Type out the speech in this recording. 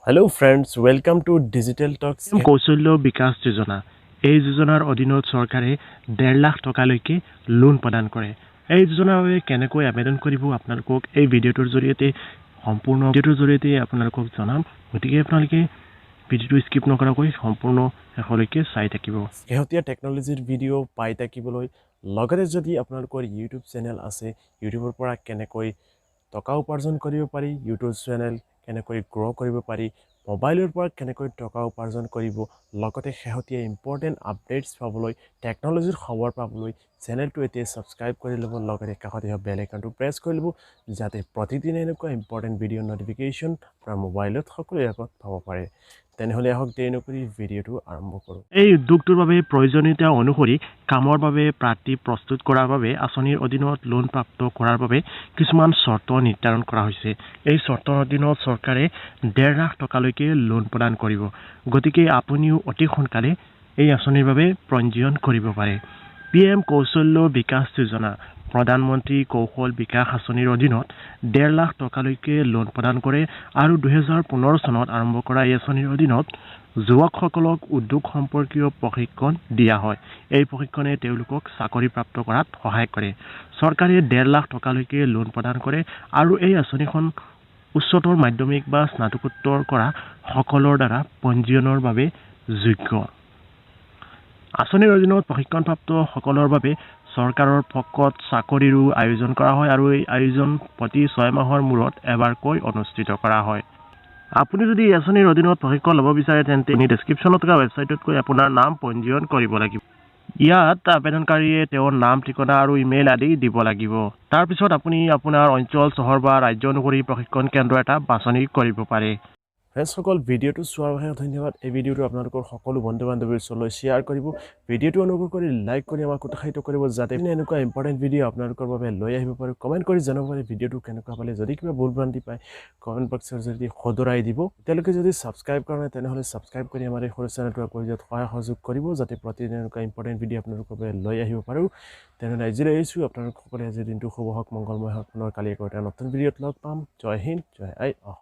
Hello friends, welcome to Digital Talks. কৌশল্য বিকাশ যোজনা, এই যোজনাৰ অধীনত চৰকাৰে 1.5 লাখ টকালৈকে লোন প্ৰদান কৰে। এই যোজনাৰ বাবে কেনেকৈ আবেদন কৰিব, আপোনালোকক এই ভিডিঅ'টোৰ জৰিয়তে, সম্পূৰ্ণ ভিডিঅ'টোৰ জৰিয়তে আপোনালোকক জনাম। গতিকে আপোনালোকে ভিডিঅ'টো স্কিপ নকৰাকৈ সম্পূৰ্ণ শেষলৈকে চাই থাকিব। শেহতীয়া টেকন'লজিৰ ভিডিঅ' পাই থাকিবলৈ, লগতে যদি আপোনালোকৰ ইউটিউব চেনেল আছে, ইউটিউবৰ পৰা কেনেকৈ টকা উপাৰ্জন কৰিব পাৰি, ইউটিউব চেনেল কেনেকৈ গ্ৰ' কৰিব পাৰি, মোবাইলৰ পৰা কেনেকৈ টকা উপাৰ্জন কৰিব, লগতে শেহতীয়া ইম্পৰ্টেণ্ট আপডেটছ পাবলৈ, টেকন'লজিৰ খবৰ পাবলৈ চেনেলটো এতিয়া ছাবস্ক্ৰাইব কৰি ল'ব। লগতে কাষতে বেল আইকনটো প্ৰেছ কৰি ল'ব, যাতে প্ৰতিদিনে এনেকুৱা ইম্পৰ্টেণ্ট ভিডিঅ' ন'টিফিকেশ্যন আপোনাৰ মোবাইলত সকলোৰে আগত পাব পাৰে। তেনেহ'লে আহক, দেৰি নকৰি ভিডিঅ'টো আৰম্ভ কৰোঁ। এই উদ্যোগটোৰ বাবে প্ৰয়োজনীয়তা অনুসৰি কামৰ বাবে প্ৰাৰ্থী প্ৰস্তুত কৰাৰ বাবে আঁচনিৰ অধীনত লোন প্ৰাপ্ত কৰাৰ বাবে কিছুমান চৰ্ত নিৰ্ধাৰণ কৰা হৈছে। এই চৰ্তৰ অধীনত চৰকাৰে 1.5 লাখ টকালৈকে লোন প্ৰদান কৰিব। গতিকে আপুনিও অতি সোনকালে এই আঁচনিৰ বাবে পঞ্জীয়ন কৰিব পাৰে। পিএম কৌশল্য বিকাশ যোজনা, প্ৰধানমন্ত্ৰী কৌশল বিকাশ আঁচনিৰ অধীনত 1.5 লাখ টকালৈকে লোন প্ৰদান কৰে আৰু 2015 চনত আৰম্ভ কৰা এই আঁচনিৰ অধীনত যুৱকসকলক উদ্যোগ সম্পৰ্কীয় প্ৰশিক্ষণ দিয়া হয়। এই প্ৰশিক্ষণে তেওঁলোকক চাকৰি প্ৰাপ্ত কৰাত সহায় কৰে। চৰকাৰে 1.5 লাখ টকালৈকে লোন প্ৰদান কৰে আৰু এই আঁচনিখন উচ্চতৰ মাধ্যমিক বা স্নাতকোত্তৰ কৰা সকলৰ দ্বাৰা পঞ্জীয়নৰ বাবে যোগ্য। আঁচনিৰ অধীনত প্ৰশিক্ষণপ্ৰাপ্ত সকলৰ বাবে চৰকাৰৰ পক্ষত চাকৰিৰো আয়োজন কৰা হয় আৰু এই আয়োজন প্ৰতি 6 মাহৰ মূৰত এবাৰকৈ অনুষ্ঠিত কৰা হয়। আপুনি যদি এই আঁচনিৰ অধীনত প্ৰশিক্ষণ ল'ব বিচাৰে, তেন্তে ডেছক্ৰিপশ্যনত থকা ৱেবছাইটত গৈ আপোনাৰ নাম পঞ্জীয়ন কৰিব লাগিব। ইয়াত আবেদনকাৰীয়ে তেওঁৰ নাম, ঠিকনা আৰু ইমেইল আদি দিব লাগিব। তাৰপিছত আপুনি আপোনাৰ অঞ্চল, চহৰ বা ৰাজ্য অনুসৰি প্ৰশিক্ষণ কেন্দ্ৰ এটা বাছনি কৰিব পাৰে। ফ্ৰেণ্ডছসকল, ভিডিঅ'টো চোৱাৰ বাবে ধন্যবাদ। এই ভিডিঅ'টো আপোনালোকৰ সকলো বন্ধু বান্ধৱীৰ ওচৰলৈ শ্বেয়াৰ কৰিব। ভিডিঅ'টো অনুগ্ৰহ কৰি লাইক কৰি আমাক উৎসাহিত কৰিব, যাতে এনেকুৱা ইম্পৰ্টেণ্ট ভিডিঅ' আপোনালোকৰ বাবে লৈ আহিব পাৰোঁ। কমেণ্ট কৰি জনাব পাৰে ভিডিঅ'টো কেনেকুৱা পালে। যদি কিবা ভুল ভ্ৰান্তি পায়, কমেণ্ট বক্সৰ জৰিয়তে শুধৰাই দিব। তেওঁলোকে যদি ছাবস্ক্ৰাইব কৰা নাই, তেনেহ'লে ছাবস্ক্ৰাইব কৰি আমাৰ এই সৰু চেনেলটো আগুৱাই যোৱাত সহায় সহযোগ কৰিব, যাতে প্ৰতিদিনে এনেকুৱা ইম্পৰ্টেণ্ট ভিডিঅ' আপোনালোকৰ বাবে লৈ আহিব পাৰোঁ। তেনেহ'লে আজিলৈ আহিছোঁ। আপোনালোক সকলোৱে আজিৰ দিনটো শুভ হওক, মংগলময় হওক। পুনৰ কালি আকৌ এটা নতুন ভিডিঅ'ত লগ পাম। জয় হিন্দ, জয় আই অসম।